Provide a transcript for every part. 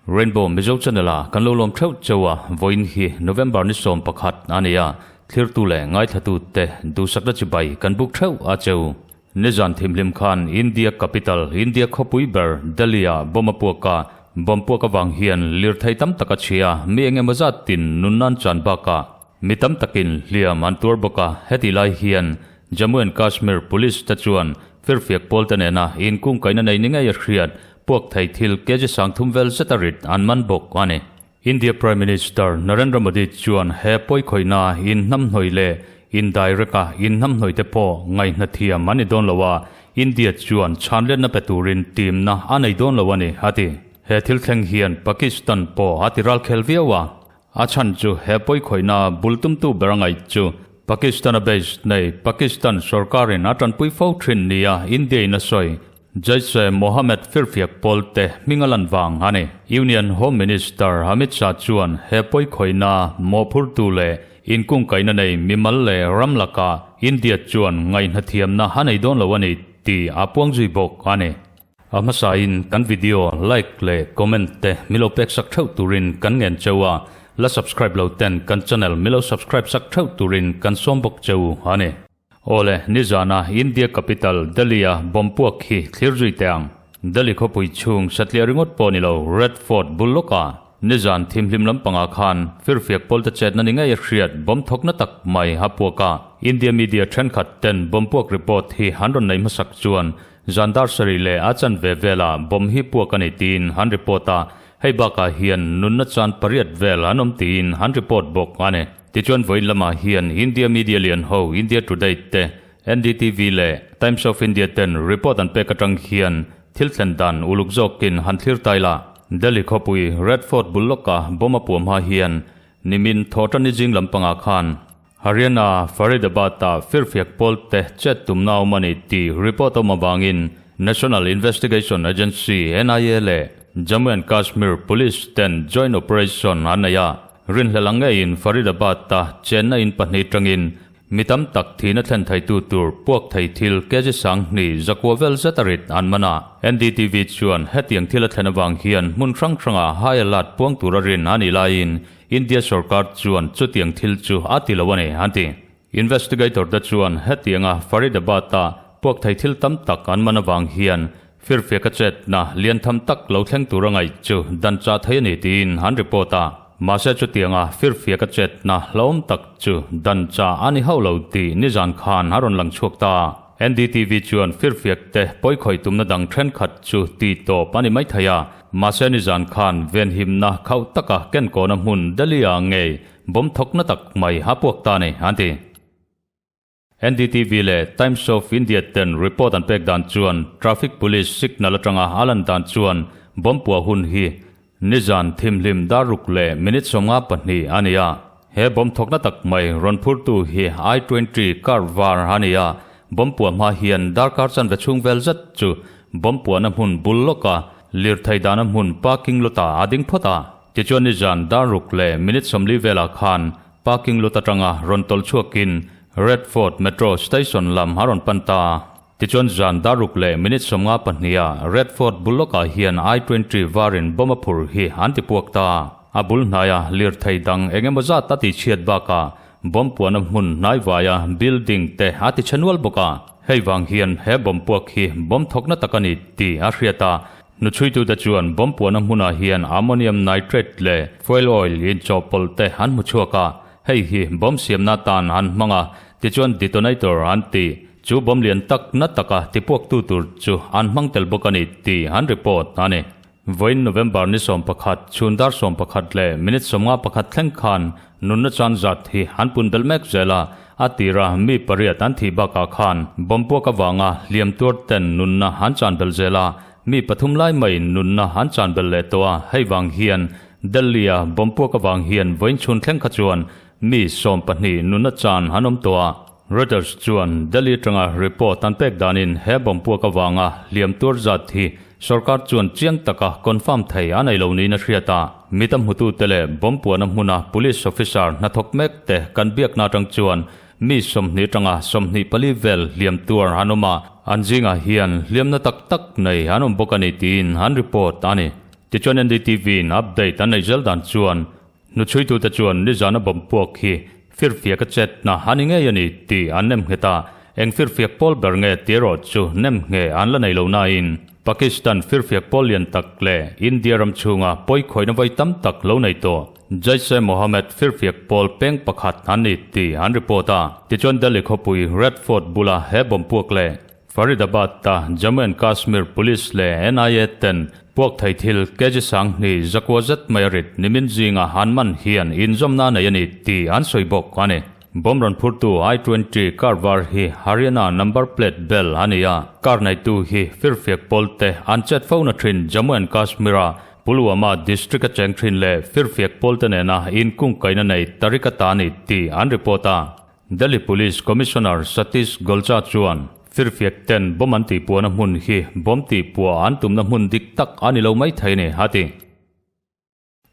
Rainbow Mizo Channel a kan lo lawm theuh cheu a, vawiin hi November ni 11 a ni a, thlirtu leh ngaithlatu te duhsakna chibai kan buk theuh a cheu. Nizan thimhlim khan India capital, India khawpui ber Delhi ah bomb a puak a, bomb puak avang hian lirthei tam tak a chhia, mi engemaw zat tin nun nan chan bakah mi tam takin hliam an tuar bawk a, hetih lai hian Jammu and Kashmir Police te chuan firfiak pawl te nena inkungkaihna nei ni ngei a hriat puak thei thil kg 30 vel zet a rit an man bawk a ni. India Prime Minister Narendra Modi chuan he pawikhawihna inhnamhnawih leh indirect a inhnamhnawih te pawh ngaihna thiam a ni dawn lo a, India chuan chhanletna pe turin timna a nei dawn lo a ni, a ti. He thil thleng hian Pakistan pawh a ti ralkhel viau a, a chhan chu he pawikhawihna bul tumtu ber a ngaih chu Pakistan-a base nei Pakistan sorkarin a tanpui fo thin nia India-in a sawi. Jaish-e Mohammed firfiak pawl te hming a lan vang a ni. Union Home Minister Amit Shah chuan he pawikhawihna mawhphurtu leh inkungkaihna nei mimal leh ram lakah India chuan ngaihnathiamna a nei dawn lo a ni tih a puang zui bawk a ni. A hmasain kan video like leh comment te milo pek sak theuh turin kan ngen cheu a, la subscribe lo ten kan channel milo subscribe sak theuh turin kan sawm bawk cheu a ni. Awle, nizana India capital Delhi-a bomb puak hi thlir zui teh ang. Delhi khawpui chhung satliah ringawt pawh ni lo, Red Fort bul lawkah nizan thimhlim lampangah khan firfiak pawlte chetna ni ngei a hriat bomb thawkna tak mai a puak a. India media thenkhat ten bomb puak report hi an rawn nei hmasak chuan zan dar sarih leh a chanve velah bomb hi puak a ni tiin an report a, hei bakah hian nunna chan pariat vel an awm tiin an report bawk a ni. Tichuan vawiin lamah hian India media lian ho India Today te, NDTV leh Times of India ten report an pek atang hian thil thlen dan uluk zawkin han thlir tai la. Delhi khawpui Red Fort bul lawka bomb a puah hma hian nimin thawhtanni zing lampangah khan Haryana Faridabad-ah firfiak pawl te chet tumna awm a ni tih report awm avangin National Investigation Agency, NIA, leh Jammu and Kashmir Police ten joint operation an nei a. Rinhlelh ang ngeiin Faridabad-a chenna in pahnih tangin mi tam tak thihna thlen theitu tur puak thei thil kg 2000 zakua vel zet a rit an man a. NDTV chuan hetiang thil a thlen avang hian hmun hrang hranga high alert puang tura rin a nih laiin India sorkar chuan chutiang thil chu a ti lo a ni, an ti. Investigator te chuan hetianga Faridabad-a puak thei thil tam tak an man avang hian Firfiak a chetna lian tham tak lo thleng tur a ngaih chu dan chah thei a ni tiin an report a. Mahse chutianga firfiak a chetna hlauhawm tak chu dan chah a ni hauh lo tih nizan khan a rawn lang chhuak ta. NDTV chuan firfiak te pawikhawih tumna dang thenkhat chu tih tawp a ni mai thei a, mahse nizan khan venhimna khauh taka kenkawhna hmun Delhi-ah ngei bomb thawkna tak mai a puak ta a ni, an ti. NDTV leh Times of India ten report an pek dan chuan Traffic Police signal atanga a lan dan chuan bomb puah hun hi nizan thimhlim dar ruk leh minute 52 a ni a. He bomb thawkna tak mai rawn phurtu hi I-twenty car var a ni a, bomb puah hma hian darkar chanve chhung vel zet chu bomb puahna hmun bul lawka lirthei dahna hmun parking lot-ah a ding phawt a. Tichuan nizan dar ruk leh minute 40 velah khan Parking lot atanga rawn tawlh chhuakin Red Fort Metro Station lam a rawn pan ta. Tichuan zan dar ruk leh minute 52 ah Red Fort bul lawkah hian I-twenty varin bomb a phur hi an ti puak ta. A bul hnaia lirthei dang eng emaw zat a tihchhiat bakah bomb puahna hmun hnaivaia building te a ti chhe nual bawk a. Hei vang hian he bomb puak hi bomb thawkna tak a ni tih a hriat a, Hnuchhuitute chuan bomb puahna hmunah hian ammonium nitrate leh fuel oil inchawhpawlh te an hmu chhuak a, hei hi bomb siamna atan an hmang a, tichuan detonator an ti. Chu bomb lian tak na taka tipuaktu tur chu an hmang tel bawk a ni tih an report a ni. Vawiin November ni 11 chhun dar 11 leh minute 51 thleng khan nunna chan zat hi an pun belh mek zel a, a tira mi pariat an thih bakah khan bomb puak avanga hliam tuar ten nunna an chan belh zel a, Mi pathum lai maiin nunna an chan belh leh tawh a, hei vang hian Delhi-a bomb puak avang hian vawiin chhun thleng kha chuan mi 12 nunna chan an awm tawh a. Reuters chuan Delhi atanga report an pek danin he bomb puak avanga hliam tuar zat hi sorkar chuan chiang taka confirm thei a nei lo niin a hriat a. Mit a hmutute leh bomb puahna hmuna police officer hnathawk mek te kan biakna atang chuan mi 20 atanga 24 vel hliam tuar an awm a, an zingah hian hliamna tak tak nei an awm bawk a ni tiin an report a ni. Tichuan NDTV in update an neih zel dan chuan Hnuchhuitute chuan nizana bomb puak hi firfiak a chetna a ni ngei a ni tih an nem nghet a, eng firfiak pawl ber nge tih erawh chu nem nge an la nei lo nain Pakistan firfiak pawl lian tak leh India ram chhunga pawikhawihna vawi tam tak lo nei tawh Jaish-e-Mohammed firfiak pawl peng pakhat an ni tih an report a. Tichuan Delhi khawpui Red Fort bula he bomb puak leh Faridabad-a Jammu and Kashmir Police leh NIA ten puak thei thil kg 2000 zakua zet mai a rit nimin zinga an man hian inzawmna a nei a ni tih an sawi bawk a ni. Bomb rawn phurtu I 20 car var hi Haryana number plate bel a ni a, car neitu hi firfiak pawlte an chet fo na thin Jammu and Kashmir-a Pulwama district a cheng thin leh firfiak pawlte nena inkungkaihna nei Tariq a ta a ni tih an report a. Delhi Police Commissioner Satish Golcha chuan firfiak ten bomb an tihpuahna hmun hi bomb tihpuah an tumna hmun dik tak a ni lo mai thei a ni, a ti.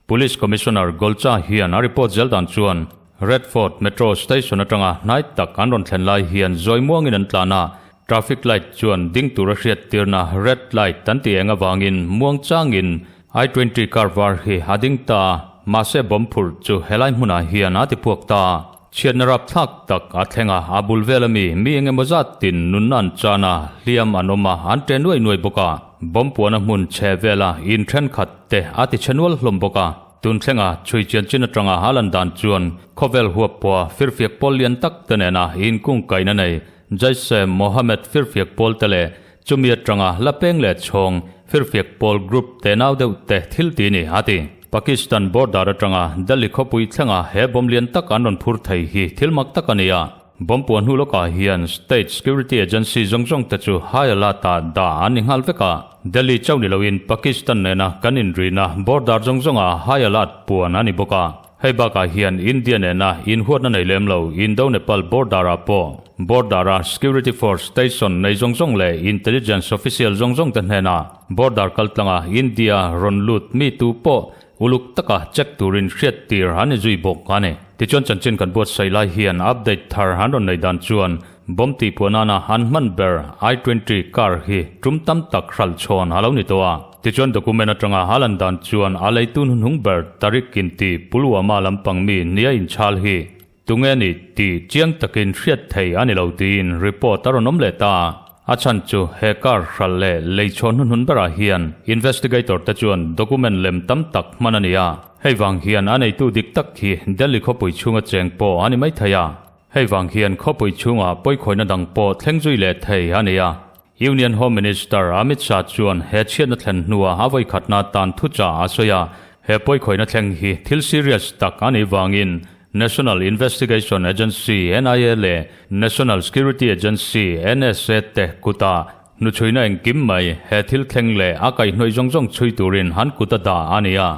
Police Commissioner Golcha hian a report zel dan chuan Red Fort Metro Station atanga hnai tak an rawn thlen lai hian zawi muangin an tlan a, traffic light chuan ding tura hriat tirna red light an tih eng avangin muang changin I 20 car var hi a ding ta a, mahse bomb phurh chu helai hmunah hian a tipuak ta a. Chhiatna rapthlak tak a thleng a, a bul vel ami mi eng emaw zatin nunna an chan a, hliam an awm a, an ṭe nuai nuai bawk a. Bomb puahna hmun chhe vela in ṭhenkhat te a ti chhe nual hlawm bawk a. Tun thlenga chhui chian chin aṭanga a lan dan chuan khawvel huap pawha firfiak pawl lian tak te nena inkungkaihna nei Jaish-e-Mohammed firfiak pawl te leh Chumi atanga la peng leh chhawng firfiak pawl group te nau deuh te thil ti ni a ti. Pakistan border atanga Delhi khawpui thlenga he bomb lian tak an rawn phur thei hi thil mak tak a ni a. Bomb puah hnu lawkah hian state security agency zawng zawng te chu high alert ah dah an ni nghal vek a. Delhi chauh ni loin Pakistan nena kan inrihna border zawng zawngah high alert puan a ni bawk a. Hei bakah hian India nena inhuatna nei lem lo Indo-Nepal border-ah pawh border-a security force station nei zawng zawng leh intelligence official zawng zawng te hnenah border kaltlanga India rawn lut mi tu pawh uluk taka check turin hriat tir an ni zui bawk a ni. Tichuan chanchin kan buatsaih lai hian update thar an rawn nei dan chuan Bomb tihpuah nana an hman ber I 20 car hi tum tam tak hralh chhawn a lo ni tawh a. Tichuan document atanga a lan dan chuan a leitu hnuhnung ber Tariq inti Pulwama lampang mi nia inchhal hi tunge ni tih chiang takin hriat thei a ni lo tiin report a rawn awm leh ta a. A chhan chu he car hralh leh lei chhawn hnuhnun berah hian investigator te chuan document lem tam tak hman a ni a. Hei vang hian a neitu dik tak hi Delhi khawpui chhunga cheng pawh a ni maithei a. Hei vang hian khawpui chhungah pawikhawihna dang pawh thleng zui leh thei a ni a. Union Home Minister Amit Shah chuan he chhiatna thlen hnuah a vawikhatna tan thuchah a sawi a, he pawikhawihna thleng hi thil serious tak a nih vangin National Investigation Agency, NIA, leh National Security Agency, NSA, te kutah hnuchhuina engkim mai he thil thleng leh a kaihhnawih zawng zawng chhui turin han kut a dah a ni a.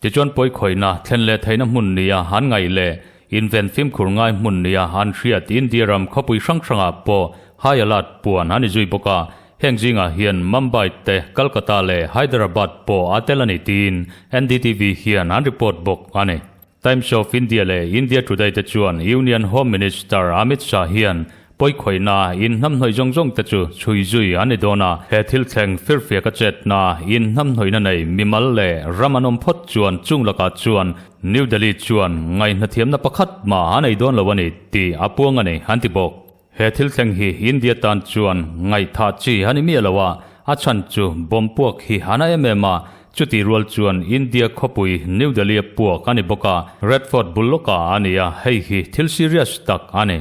Tichuan pawikhawihna thlen leh theihna hmun nia an ngaih leh inven fimkhur ngai hmun nia an hriat India ram khawpui hrang hrangah pawh high alert puan a ni zui bawk a, heng zingah hian Mumbai te, Kolkata leh Hyderabad pawh a tel a ni tiin NDTV hian an report bawk a ni. Times of India leh India Today te chuan Union Home Minister Amit Shah hian Pawikhawihna in hnamhnawih zawng zawng te chu chhui zui an ni dawn a, he thil thleng firfiak a chetna in hnamhnawihna nei mimal leh ram an awm phawt chuan chung lakah chuan New Delhi chuan ngaihnathiamna pakhat mah a nei dawn lo a ni tih a puang a ni an ti bawk. He thil thleng hi India tan chuan ngaihthah chi a ni miah lo a, a chhan chu bomb puak hi a na em em a, chutih rual chuan India khawpui New Delhi a puak a ni bawk a, Red Fort bul lawkah a ni a, hei hi thil serious tak a ni.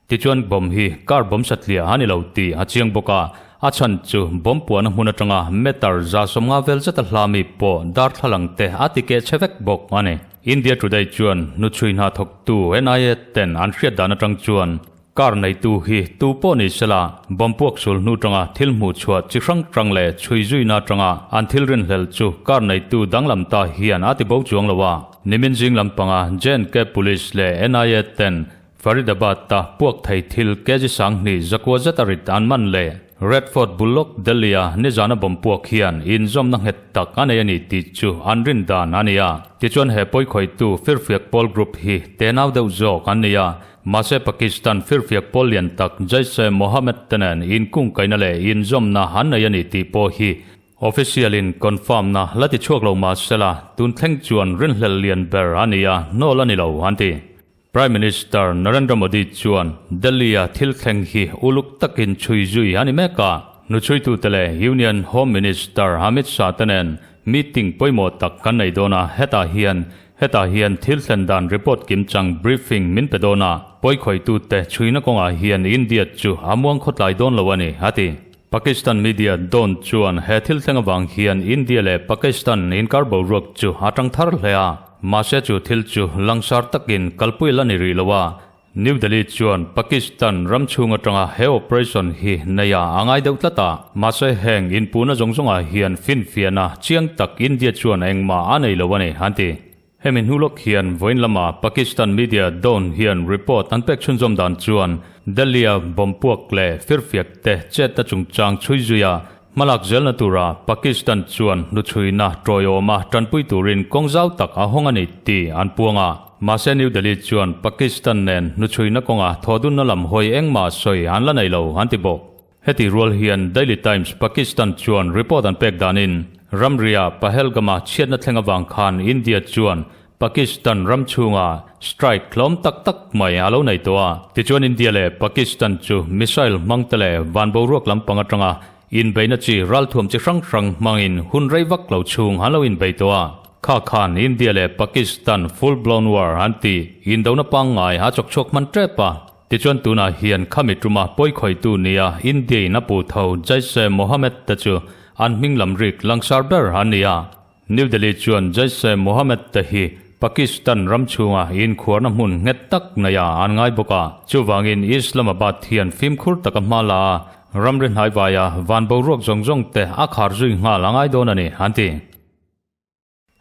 Tichuan bomb hi car bomb satliah a ni lo tih a chiang bawk a, a chhan chu bomb puahna hmun atanga meter 150 vel zeta hla mi pawh darthlalang te a ti keh chhe vek bawk a ni. India Today chuan hnuchhui hna thawktu NIA ten an hriat dan atang chuan car neitu hi tu pawh ni sela bomb puak sul hnu tanga thil hmuh chhuah chi hrang hrang leh chhui zuina atanga an thil rinhlelh chu car neitu danglam ta hian a ti bo chuang lo a. Nimin zing lampanga J&K Police leh NIA ten Faridabad-a puak thei thil kg 2000 zakua zet a rit an man leh. Red Fort bul lawk Delhi-a nizana bomb puak hian inzawmna nghet tak a nei a ni tih chu an rin dan a ni a. Tichuan he pawikhawihtu firfiak pawl group hi tenau deuh zawk an ni a, mahse Pakistan firfiak pawl lian tak Jaish-e-Mohammed te nen inkungkaihna leh inzawmna an nei a ni tih pawh hi Official in confirm na la ti chhuak lo mah sela, tun thleng chuan rinhlelh lian ber a ni a, hnawl a ni lo an ti. Prime Minister Narendra Modi chuan Delhi-a thil thleng hi uluk takin chhui zui a ni mek a, hnuchhuitute leh Union Home Minister Amit Shah te nen meeting pawimawh tak kan nei dawn a, hetah hian hetah hian thil thlen dan report kimchang briefing min pe dawn a, pawikhawitute chhuina kawngah hian India chu a muang khawtlai dawn lo a ni, a ti. Pakistan media Dawn chuan he thil thleng avang hian India leh Pakistan inkar boruak chu a tang thar hle a, mahse chu thil chu langsar takin kalpui la ni rih lo a. New Delhi chuan Pakistan ram chhung atanga he operation hi nei a a ngai deuh tlat a, mahse heng inpuhna zawng zawngah hian finfiahna chiang tak India chuan engmah a nei lo a ni, an ti. Hemi hnu lawk hian vawiin lama Pakistan media Dawn hian report an pek chhunzawm dan chuan Delhi-a bomb puak leh firfiak te chetna chungchang chhui zuia hmalak zelna tura Pakistan chuan hnuchhuina tawiawma tanpui turin kawng zau tak a hawng a ni tih an puang a. Mahse New Delhi chuan Pakistan nen hnuchhuina kawnga thawhdunna lam hawi engmah sawi an la nei lo an ti bawk. Heti rual hian Daily Times Pakistan chuan report an pek danin ramria Pahalgam-a chhiatna thleng avang khan India chuan Pakistan ram chhunga strike hlawm tak tak mai a lo nei tawh a. Tichuan India leh Pakistan chu missile hmang te leh van boruak lampang atanga inbeihna chi ralthuam chi hrang hrang hmangin hun rei vak lo chhung an lo inbei tawh a. Kha khan India leh Pakistan full blown war an tih indona pangngai a chawk chhuak hman tep a. Tichuan tunah hian khami tuma pawikhawihtu nia India-in a pu tho Jaish-e-Mohammed te chu an hming lam rik langsar ber an ni a. New Delhi chuan Jaish-e-Mohammed te hi Pakistan ram chhunga inkhuarna hmun nghet tak neia an ngai bawk a. Chuvangin Islamabad hian fimkhur taka hma la a, ramri hnaivaia van boruak zawng zawng te a khar zui nghal a ngai dawn a ni, an ti.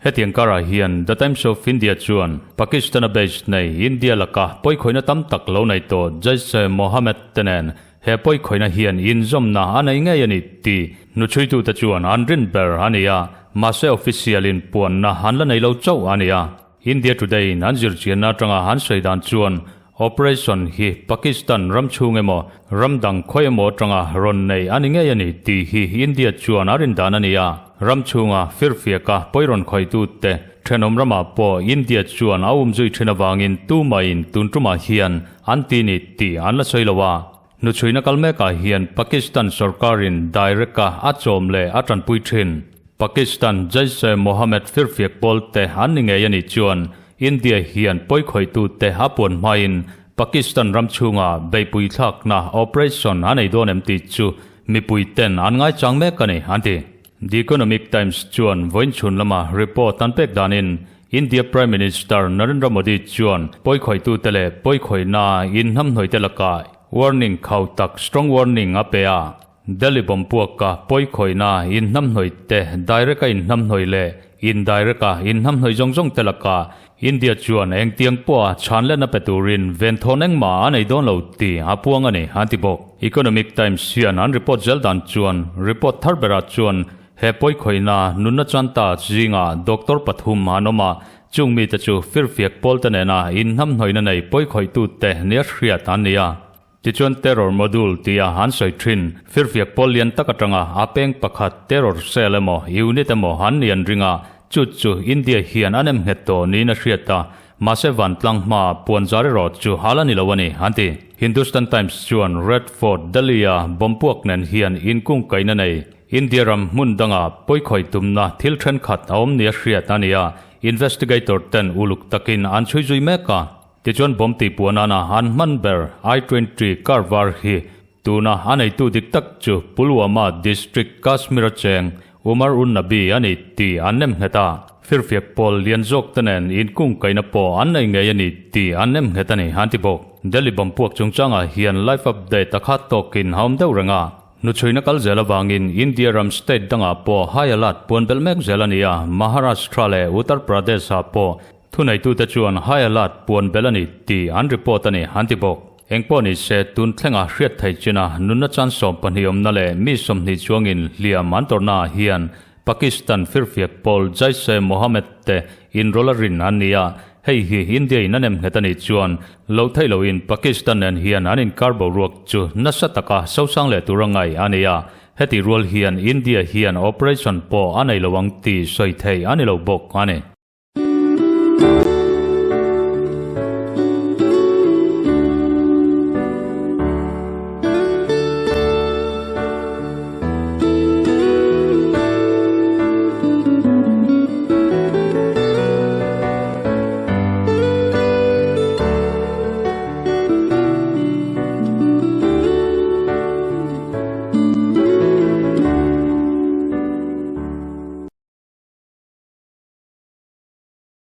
Hetiang karah hian The Times of India chuan Pakistan-a base nei India laka pawikhawihna tam tak lo nei tawh Jaish-e-Mohammed te nen he pawikhawihna hian inzawmna a nei ngei a ni tih hnuchhuitute chuan an rin ber a ni a, mahse official-in puanna an la nei lo chauh a ni a. India Today-in an zirchianna atanga an sawi dan chuan Operation hi Pakistan ram chhung emaw, ram dang khawi emaw atanga rawn nei a ni ngei a ni tih hi India chuan a rin dan a ni a. Ram chhunga firfiaka pawi rawn khawitute thenawm ramah pawh India chuan a umzui thin avangin tumaiin tun tumah hian an ti ni tih an la sawi lo a. Hnuchhuina kal mekah hian Pakistan sorkarin direct-a a chawm leh a tanpui thin. Pakistan Jaish-e-Mohammed firfiak pawlte an ni ngei a nih chuan India hian pawikhawitute a puan hmain Pakistan ram chhunga beihpui thlakna operation a nei dawn em tih chu mipuiten an ngaichang mek a ni, an ti. The Economic Times chuan vawiin chhun lama report an pek danin India Prime Minister Narendra Modi chuan pawikhawitute leh pawikhawihna inhnamhnawihte lakah warning khau tak, strong warning, a pe a. Delhi bomb puaka pawikhawihna inhnamhnawihte direct-a inhnamhnawih leh indirect-a inhnamhnawih zawng zawng te lakah India chuan engtiang pawha chhanletna pe turin venthawn engmah a nei dawn lo tih a puang a ni, an ti bawk. Economic Times hian an report zel dan chuan report thar berah chuan He pawikhawihna nunna chanta zingah doctor pathum an awm a, chung mite chu firfiak pawlte nena inhnamhnawihna nei pawikhawih-tute nia hriat an ni a. Tichuan terror module tia an sawi thin, firfiak pawl lian tak atanga a peng pakhat terror cell emaw unit emaw an ni an ring a, chu chu India hian an emnghet tawh niin a hriat a, mahse vantlang hmaa puan zar erawh chu hal a ni lo a ni, an ti. Hindustan Times chuan Red Fort, Delhi-a bomb puak nen hian inkungkaihna nei India ram hmun danga pawikhawih tumna thil thenkhat a awm nia hriat a ni a, investigator ten uluk takin an chhui zui mek a. Tichuan bomb tih puah nana an hman ber I-twenty car var hi tuna a neitu dik tak chu Pulwama district Kashmir-a cheng Umar un Nabi a ni tih an nem nghet a. Firfiak pawl lian zawk te nen inkungkaihna pawh an nei ngei a ni tih an nem nghet a ni, an ti bawk. Delhi bomb puak chungchangah hian live update a khat tawkin a awm deuh reng a. Hnuchhuina kal zel avangin India ram state dangah pawh high alert puan belh mek zel a ni a, Maharashtra leh Uttar Pradesh-ah pawh thuneitute chuan high alert puan belh a ni tih an report a ni, an ti bawk. Engpawh ni se, tun thlenga hriat theih china nunna chan 12 awmna leh mi 20 chuangin hliam an tawrhnaah hian Pakistan firfiak pawl Jaish-e-Mohammed te inrawlh a rin an ni a, hei hi India in a nem nghet a nih chuan loh theih loin Pakistan nen hian an inkar boruak chu nasa taka sosang leh tur a ngaih a ni a, heti rual hian India hian operation pawh a nei lo ang tih sawi theih a ni lo bawk a ni.